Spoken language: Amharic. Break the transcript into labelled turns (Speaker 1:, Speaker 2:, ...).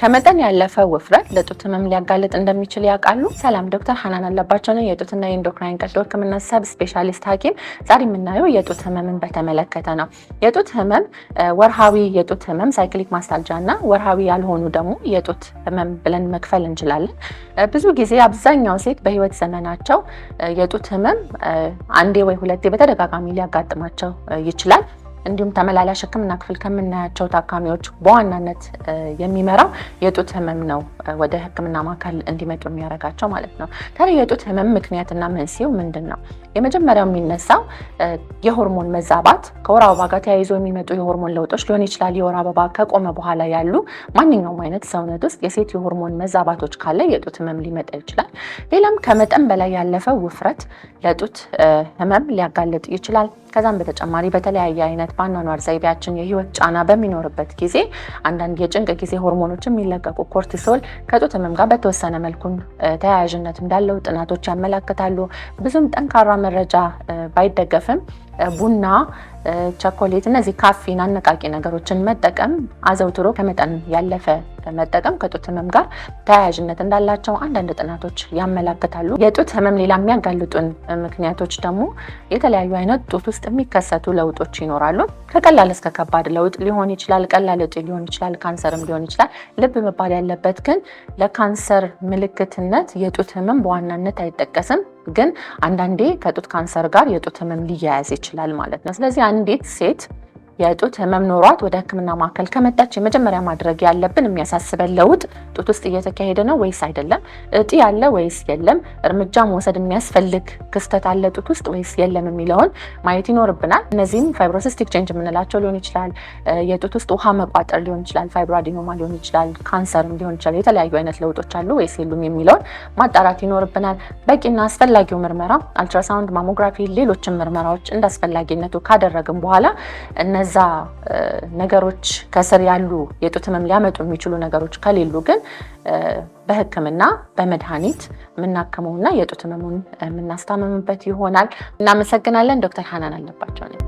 Speaker 1: ከመጠን ያለፈ ውፍረት ለጡት ህመም ሊያጋልጥ እንደሚችል ያውቃሉ? ሰላም፣ ዶክተር ሀናን አለባቸው ነኝ፣ የጡትና የ endocrine ቀዶ ህክምና sub specialist ሐኪም። ዛሬ የምናየው የጡት ህመምን በተመለከተ ነው። የጡት ህመም ወርሃዊ የጡት ህመም cyclic mastalgia እና ወርሃዊ ያልሆኑ ደግሞ የጡት ህመም ብለን መክፈል እንችላለን። ብዙ ጊዜ አብዛኛው ሴት በህይወት ዘመናቸው የጡት ህመም አንዴ ወይ ሁለቴ በተደጋጋሚ ሊያጋጥማቸው ይችላል። እንዲሁም ተመላላሽ ህክምና ክፍል ከምናያቸው ታካሚዎች በዋናነት የሚመራው የጡት ህመም ነው፣ ወደ ህክምና ማዕከል እንዲመጡ የሚያደርጋቸው ማለት ነው። ታዲያ የጡት ህመም ምክንያትና መንስኤው ምንድን ነው? የመጀመሪያው የሚነሳው የሆርሞን መዛባት ከወር አበባ ጋር ተያይዞ የሚመጡ የሆርሞን ለውጦች ሊሆን ይችላል። የወር አበባ ከቆመ በኋላ ያሉ ማንኛውም አይነት ሰውነት ውስጥ የሴት የሆርሞን መዛባቶች ካለ የጡት ህመም ሊመጣ ይችላል። ሌላም ከመጠን በላይ ያለፈ ውፍረት ለጡት ህመም ሊያጋልጥ ይችላል። ከዛም በተጨማሪ በተለያየ አይነት በአኗኗር ዘይቤያችን የህይወት ጫና በሚኖርበት ጊዜ አንዳንድ የጭንቅ ጊዜ ሆርሞኖች የሚለቀቁ cortisol ከጡት ህመም ጋር በተወሰነ መልኩ ተያያዥነት እንዳለው ጥናቶች ያመላክታሉ። ብዙም ጠንካራ መረጃ ባይደገፍም ቡና፣ ቸኮሌት፣ እነዚህ ካፊን አነቃቂ ነገሮችን መጠቀም፣ አዘውትሮ ከመጠን ያለፈ መጠቀም ከጡት ህመም ጋር ተያያዥነት እንዳላቸው አንዳንድ ጥናቶች ያመላክታሉ። የጡት ህመም ሌላ የሚያጋልጡን ምክንያቶች ደግሞ የተለያዩ አይነት ጡት ውስጥ የሚከሰቱ ለውጦች ይኖራሉ። ከቀላል እስከ ከባድ ለውጥ ሊሆን ይችላል። ቀላል እጢ ሊሆን ይችላል። ካንሰርም ሊሆን ይችላል። ልብ መባል ያለበት ግን ለካንሰር ምልክትነት የጡት ህመም በዋናነት አይጠቀስም። ግን አንዳንዴ ከጡት ካንሰር ጋር የጡት ህመም ሊያያዝ ይችላል ማለት ነው። ስለዚህ አንዲት ሴት የጡት ህመም ኖሯት ወደ ህክምና ማዕከል ከመጣች የመጀመሪያ ማድረግ ያለብን የሚያሳስበን ለውጥ ጡት ውስጥ እየተካሄደ ነው ወይስ አይደለም፣ እጢ አለ ወይስ የለም፣ እርምጃ መውሰድ የሚያስፈልግ ክስተት አለ ጡት ውስጥ ወይስ የለም የሚለውን ማየት ይኖርብናል። እነዚህም fibrocystic change የምንላቸው ሊሆን ይችላል፣ የጡት ውስጥ ውሃ መቋጠር ሊሆን ይችላል፣ fibroadenoma ሊሆን ይችላል፣ ካንሰርም ሊሆን ይችላል። የተለያዩ አይነት ለውጦች አሉ ወይስ የሉም የሚለውን ማጣራት ይኖርብናል። በቂና አስፈላጊው ምርመራ ultrasound፣ mammography፣ ሌሎችም ምርመራዎች እንዳስፈላጊነቱ ካደረግን በኋላ እነዛ ነገሮች ከስር ያሉ የጡት ህመም ሊያመጡ የሚችሉ ነገሮች ከሌሉ ግን በህክምና በመድኃኒት የምናክመውና የጡት ህመሙን የምናስታምምበት ይሆናል። እናመሰግናለን። ዶክተር ሀናን አለባቸው ነኝ።